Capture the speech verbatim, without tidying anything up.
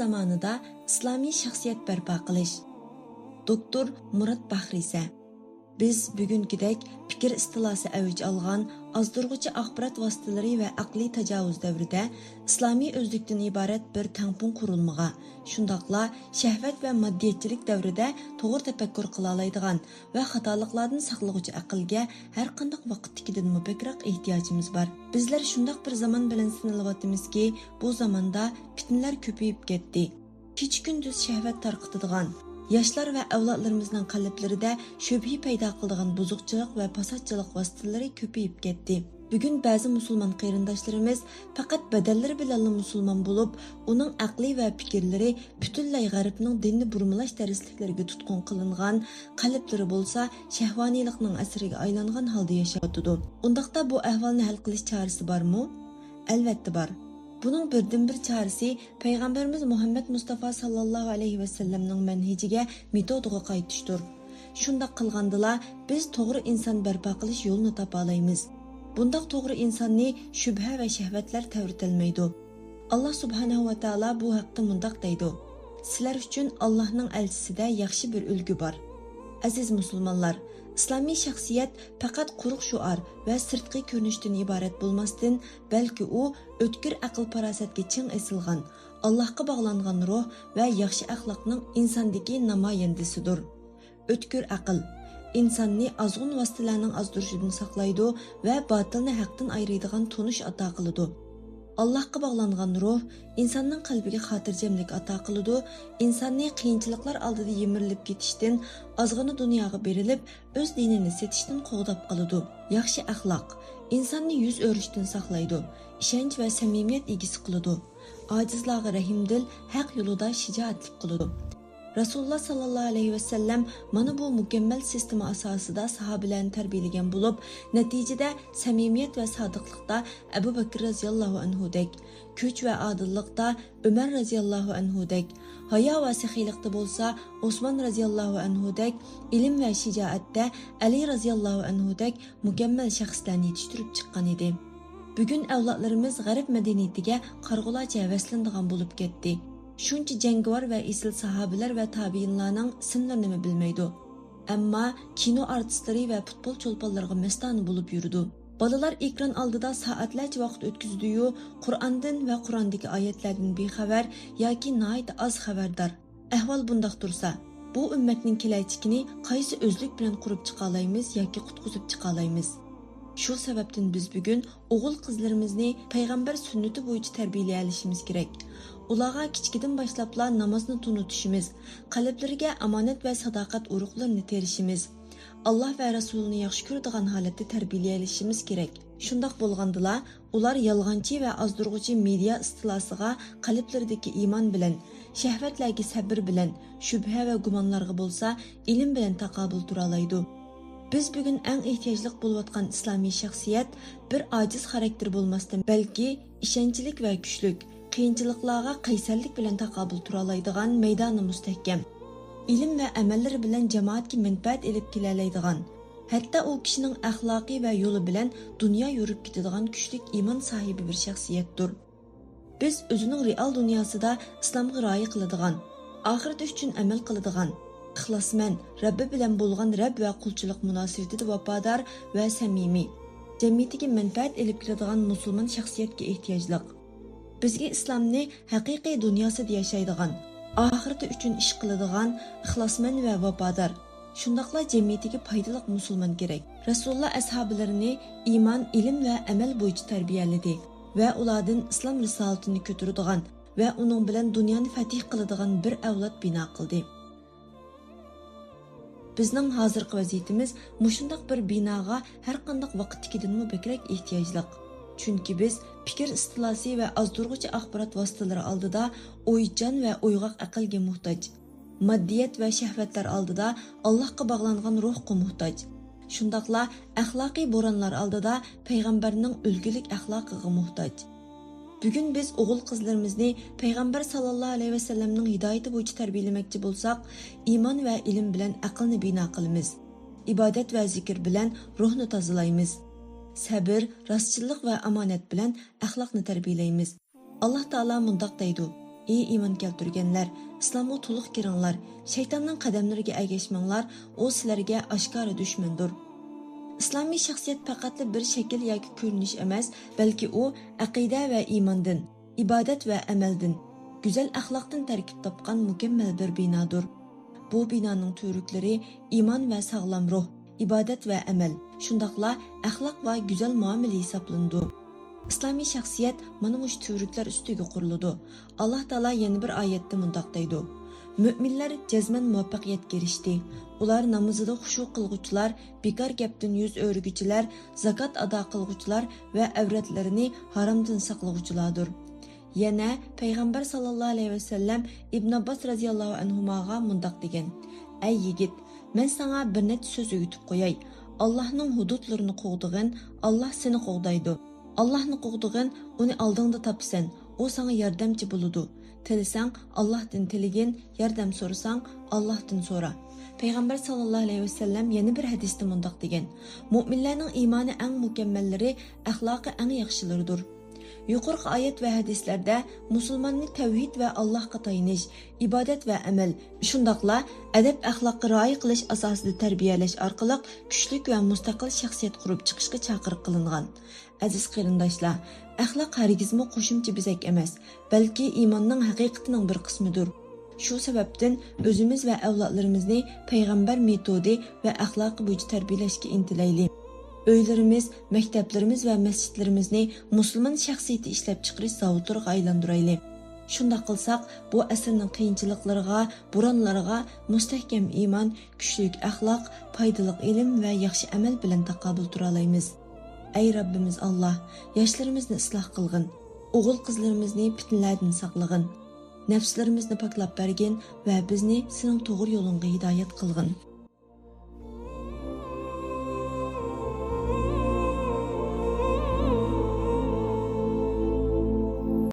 زامانىدا ئىسلامىي شەخسىيەت بەرپا قىلىش. دوكتور مۇرات باخرىسە. بىز بۈگۈنكىدەك پىكىر ئىستىلاسى ئەۋج ئالغان، ئازدۇرغۇچى ئاخبارات ۋاسىتىلىرى ۋە ئەقلىي تاجاۋۇز دەۋرىدە ئىسلامىي ئۆزلۈكتىن ئىبارەت بىر تەڭپۇڭ قۇرۇلمىغا، شۇنداقلا شەھۋەت ۋە ماددىيەتچىلىك دەۋرىدە توغرا تەپەككۇر قىلالايدىغان ۋە خاتالىقلاردىن ساقلىغۇچى ئەقىلگە ھەرقانداق ۋاقىتتىكىدىنمۇ بەكرەك ئېھتىياجىمىز بار. بىزلەر شۇنداق بىر زامان بىلەن سىنىلىۋاتىمىزكى، بۇ زاماندا پىتنىلەر كۆپىيىپ كەتتى. كېچە-كۈندۈز شەھۋەت تارقىتىدىغان، ياشلار ۋە ئەۋلادلىرىمىزنىڭ قەلبلىرىدە شۈبھە پەيدا قىلىدىغان بۇزۇقچىلىق ۋە پاساتچىلىق ۋاسىتىلىرى كۆپىيىپ كەتتى. بۈگۈن بەزى مۇسۇلمان قېرىنداشلىرىمىز پەقەت بەدەنلىرى بىلەنلا مۇسۇلمان بولۇپ، ئۇنىڭ ئەقلى ۋە پىكىرلىرى پۈتۈنلەي غەربنىڭ دىننى بۇرمىلاش دەرسلىكلىرىگە تۇتقۇن قىلىنغان، قەلبلىرى بولسا شەھۋانىيلىقنىڭ ئەسىرىگە ئايلانغان ھالدا ياشاۋاتىدۇ. ئۇنداقتا بۇ ئەھۋالنى ھەل قىلىش چارىسى بارمۇ؟ ئەلۋەتتە بار. بۇنىڭ بىردىنبىر چارىسى پەيغەمبىرىمىز مۇھەممەد مۇستافا ساللاللاھۇ ئەلەيھى ۋەسەللەمنىڭ مەنھىجىگە، مېتودىغا قايتىشتۇر. شۇنداق قىلغاندىلا، بىز توغرا ئىنسان بەرپا قىلىش يولىنى تاپالايمىز. بۇنداق توغرا ئىنساننى شۈبھە ۋە شەھۋەتلەر تەۋرىتەلمەيدۇ. ئاللا سۇبھانەھۇ ۋە تائالا بۇ ھەقتە مۇنداق دەيدۇ: سىلەر ئۈچۈن ئاللاھنىڭ ئەلچىسىدە ياخشى بىر ئۈلگە بار. ئەزىز مۇسۇلمانلار، ئىسلامىي شەخسىيەت پەقەت قۇرۇق شوئار ۋە سىرتقى كۆرۈنۈشتىن ئىبارەت بولماستىن، بەلكى ئۇ ئۆتكۈر ئەقىل-پاراسەتكە چىڭ ئېسىلغان، ئاللاھقا باغلانغان روھ ۋە ياخشى ئەخلاقنىڭ ئىنساندىكى نامايەندىسىدۇر. ئۆتكۈر ئەقىل ئىنساننى ئازغۇن ۋاسىتىلەرنىڭ ئازدۇرۇشىدىن ساقلايدۇ ۋە باتىلنى ھەقتىن ئايرىيدىغان تونۇش ئاتا قىلىدۇ. ئاللاھقا باغلانغان روھ ئىنساننىڭ قەلبىگە خاتىرجەملىك ئاتا قىلىدۇ، ئىنساننى قىيىنچىلىقلار ئالدىدا يىمىرىلىپ كېتىشتىن، ئازغىنە دۇنياغا بېرىلىپ، ئۆز دىنىنى سېتىشتىن قوغداپ قالىدۇ. ياخشى ئەخلاق ئىنساننى يۈز ئۆرۈشتىن ساقلايدۇ، ئىشەنچ ۋە سەمىمىيەت ئىگىسى قىلىدۇ. ئاجىزلارغا رەھىمدىل، ھەق يولىدا شىجائەتلىك قىلىدۇ. رەسۇلۇللا ساللاللاھۇ ئەلەيھى ۋەسەللەم مانا بۇ مۇكەممەل سىستېما ئاساسىدا ساھابىلەرنى تەربىيەلىگەن بولۇپ، نەتىجىدە سەمىمىيەت ۋە سادىقلىقتا ئەبۇ بەكرى رەزىياللاھۇ ئەنھۇدەك، كۈچ ۋە ئادىللىقتا ئۆمەر رەزىياللاھۇ ئەنھۇدەك، ھايا ۋە سېخىيلىقتا بولسا ئوسمان رەزىياللاھۇ ئەنھۇدەك، ئىلىم ۋە شىجائەتتە ئەلى رەزىياللاھۇ ئەنھۇدەك مۇكەممەل شەخسلەرنى يېتىشتۈرۈپ چىققان ئىدى. بۈگۈن ئەۋلادلىرىمىز غەرب مەدەنىيىتىگە قارىغۇلارچە ھەۋەسلىنىدىغان بولۇپ كەتتى. شۇنچە جەڭگىۋار ۋە ئېسىل ساھابىلەر ۋە تابىئىنلارنىڭ ئىسىملىرىنىمۇ بىلمەيدۇ. ئەمما كىنو ئارتىسلىرى ۋە پۇتبول چولپانلىرىغا مەستانە بولۇپ يۈرىدۇ. بالىلار ئېكران ئالدىدا سائەتلەرچە ۋاقىت ئۆتكۈزىدۇ-يۇ، قۇرئاندىن ۋە قۇرئاندىكى ئايەتلەردىن بىخەۋەر ياكى ناھايىتى ئاز خەۋەردار. ئەھۋال بۇنداق تۇرسا، بۇ ئۈممەتنىڭ كېلەچىكىنى قايسى ئۆزلۈك بىلەن قۇرۇپ چىقالايمىز ياكى قۇتقۇزۇپ چىقالايمىز؟ شۇ سەۋەبتىن بىز بۈگۈن ئوغۇل-قىزلىرىمىزنى پەيغەمبەر سۈننىتى بويىچە تەربىيەلىيەلىشىمىز كېرەك. ئۇلارغا كىچىكىدىن باشلاپلا نامازنى تونۇتۇشىمىز، قەلبلىرىگە ئامانەت ۋە ساداقەت ئۇرۇقلىرىنى تېرىشىمىز، ئاللا ۋە رەسۇلىنى ياخشى كۆرىدىغان ھالەتتە تەربىيەلىشىمىز كېرەك. شۇنداق بولغاندىلا، ئۇلار يالغانچى ۋە ئازدۇرغۇچى مېدىيا ئىستىلاسىغا قەلبلىرىدىكى ئىمان بىلەن، شەھۋەتلەرگە سەبرى بىلەن، شۈبھە ۋە گۇمانلارغا بولسا ئىلىم بىلەن تاقابىل تۇرالايدۇ. بىز بۈگۈن ئەڭ ئېھتىياجلىق بولۇۋاتقان ئىسلامىي شەخسىيەت بىر ئاجىز خاراكتېر بولماستىن، بەلكى ئىشەنچلىك ۋە كۈچلۈك، قىيىنچىلىقلارغا قەيسەرلىك بىلەن تاقابىل تۇرالايدىغان مەيدانى مۇستەھكەم، ئىلىم ۋە ئەمەللىرى بىلەن جامائەتكە مەنپەئەت ئېلىپ كېلەلەيدىغان، ھەتتا ئۇ كىشىنىڭ ئەخلاقى ۋە يولى بىلەن دۇنيا يورۇپ كېتىدىغان كۈچلۈك ئىمان ساھىبى بىر شەخسىيەتتۇر. بىز ئۆزىنىڭ رېئال دۇنياسىدا ئىسلامغا رىئايە قىلىدىغان، ئاخىرىتى ئۈچۈن ئەمەل قىلىدىغان، ئىخلاسمەن، رەببى بىلەن بولغان رەب ۋە قۇلچىلىق مۇناسىۋىتىدە ۋاپادار ۋە سەمىمىي، جەمئىيىتىگە مەنپەئەت ئېلىپ كېلىدىغان مۇسۇلمان شەخسىيەتكە ئېھتىياجلىق. بىزگە ئىسلامنى ھەقىقىي دۇنياسىدا ياشايدىغان، ئاخىرىتى ئۈچۈن ئىش قىلىدىغان، ئىخلاسمەن ۋە ۋاپادار، شۇنداقلا جەمئىيىتىگە پايدىلىق مۇسۇلمان كېرەك. رەسۇلۇللا ئەسھابىلىرىنى ئىمان، ئىلىم ۋە ئەمەل بويىچە تەربىيەلىدى ۋە ئۇلاردىن ئىسلام رىسالىتىنى كۆتۈرىدىغان ۋە ئۇنىڭ بىلەن دۇنيانى فەتھ قىلىدىغان بىر ئەۋلاد بىنا قىلدى. بىزنىڭ ھازىرقى ۋەزىيىتىمىز مۇشۇنداق بىر بىناغا ھەرقانداق ۋاقىتتىكىدىنمۇ بەكرەك ئېھتىياجلىق. چۈنكى بىز پىكىر ئىستىلاسى ۋە ئازدۇرغۇچى ئاخبارات ۋاسىتىلىرى ئالدىدا ئويچان ۋە ئويغاق ئەقىلگە موھتاج. ماددىيەت ۋە شەھۋەتلەر ئالدىدا ئاللاھقا باغلانغان روھقا موھتاج. شۇنداقلا ئەخلاقىي بورانلار ئالدىدا پەيغەمبەرنىڭ ئۈلگىلىك ئەخلاقىغا موھتاج. بۈگۈن بىز ئوغۇل-قىزلىرىمىزنى پەيغەمبەر ساللاللاھۇ ئەلەيھى ۋەسەللەمنىڭ ھىدايىتى بويىچە تەربىيەلىمەكچى بولساق، ئىمان ۋە ئىلىم بىلەن ئەقىلنى بىنا قىلىمىز. ئىبادەت ۋە زىكىر بىلەن روھنى تازىلايمىز. سەبر، راستچىللىق ۋە ئامانەت بىلەن ئەخلاقنى تەربىيەلەيمىز. ئاللاھ تائالا مۇنداق دەيدۇ: ئى ئىمان كەلتۈرگەنلەر، ئىسلامغا تولۇق كىرىڭلار، شەيتاننىڭ قەدەملىرىگە ئەگەشمەڭلار، ئۇ سىلەرگە ئاشكارا دۈشمەندۇر. ئىسلامىي شەخسىيەت پەقەتلا بىر شەكىل ياكى كۆرۈنۈش ئەمەس، بەلكى ئۇ ئەقىدە ۋە ئىماندىن، ئىبادەت ۋە ئەمەلدىن، گۈزەل ئەخلاقتىن تەركىب تاپقان مۇكەممەل بىر بىنادۇر. بۇ بىنانىڭ تۈۋرۈكلىرى ئىمان ۋە ساغلام روھ، ئىبادەت ۋە ئەمەل، شۇنداقلا ئەخلاق ۋە گۈزەل مۇئامىلە ھېسابلىنىدۇ. ئىسلامىي شەخسىيەت مانا مۇشۇ تۈۋرۈكلەر ئۈستىگە قۇرۇلىدۇ. ئاللاھ تائالا يەنە بىر ئايەتتە مۇنداق دەيدۇ: مۆمىنلەر جەزمەن مۇۋەپپەقىيەتكە ئېرىشتى. ئۇلار نامىزىدا خۇشۇ قىلغۇچىلار، بىكار گەپتىن يۈز ئۆرۈگۈچىلەر، زاكات ئادا قىلغۇچىلار ۋە ئەۋرەتلىرىنى ھارامدىن ساقلىغۇچىلاردۇر. يەنە پەيغەمبەر ساللاللاھۇ ئەلەيھى ۋەسەللەم ئىبن ئابباس رەزىياللاھۇ ئەنھۇماغا مۇنداق دېگەن: ئەي يىگىت، مەن ساڭا بىر نەچچە سۆز ئۆگىتىپ قوياي. ئاللاھنىڭ ھۇدۇدلىرىنى قوغدىغىن، ئاللاھ سېنى قوغدايدۇ. ئاللاھنى قوغدىغىن، ئۇنى ئالدىڭدا تاپىسەن، ئۇ ساڭا ياردەمچى بولىدۇ. تىلىسەڭ، ئاللاھتىن تىلىگىن، ياردەم سورىساڭ، ئاللاھتىن سورا. پەيغەمبەر ساللاللاھۇ ئەلەيھى ۋەسەللەم يەنە بىر ھەدىستە مۇنداق دېگەن: مۆمىنلەرنىڭ ئىمانى ئەڭ مۇكەممەللىرى، ئەخلاقى ئەڭ ياخشىلىرىدۇر. يۇقىرىقى ئايەت ۋە ھەدىسلەردە مۇسۇلماننى تەۋھىد ۋە ئاللاھقا تايىنىش، ئىبادەت ۋە ئەمەل، شۇنداقلا ئەدەپ-ئەخلاققا رىئايە قىلىش ئاساسىدا تەربىيەلەش ئارقىلىق كۈچلۈك ۋە مۇستەقىل شەخسىيەت قۇرۇپ چىقىشقا چاقىرىق قىلىنغان. ئەزىز قېرىنداشلار، ئەخلاق ھەرگىزمۇ قوشۇمچە بېزەك ئەمەس، بەلكى ئىماننىڭ ھەقىقىتىنىڭ بىر قىسمىدۇر. شۇ سەۋەبتىن ئۆزىمىز ۋە ئەۋلادلىرىمىزنى پەيغەمبەر مېتودى ۋە ئەخلاقى بويىچە تەربىيەلەشكە ئىنتىلەيلى. ئۆيلىرىمىز، مەكتەپلىرىمىز ۋە مەسچىتلىرىمىزنى مۇسۇلمان شەخسىيىتى ئىشلەپچىقىرىش زاۋۇتلىرىغا ئايلاندۇرايلى. شۇنداق قىلساق، بۇ ئەسىرنىڭ قىيىنچىلىقلىرىغا، بورانلىرىغا مۇستەھكەم ئىمان، كۈچلۈك ئەخلاق، پايدىلىق ئىلىم ۋە ياخشى ئەمەل بىلەن تاقابىل تۇرالايمىز. ئەي رەببىمىز ئاللاھ، ياشلىرىمىزنى ئىسلاھ قىلغىن، ئوغۇل-قىزلىرىمىزنى پىتنىلەردىن ساقلىغىن، نەپسلىرىمىزنى پاكلاپ بەرگىن ۋە بىزنى سېنىڭ توغرا يولۇڭغا ھىدايەت قىلغىن.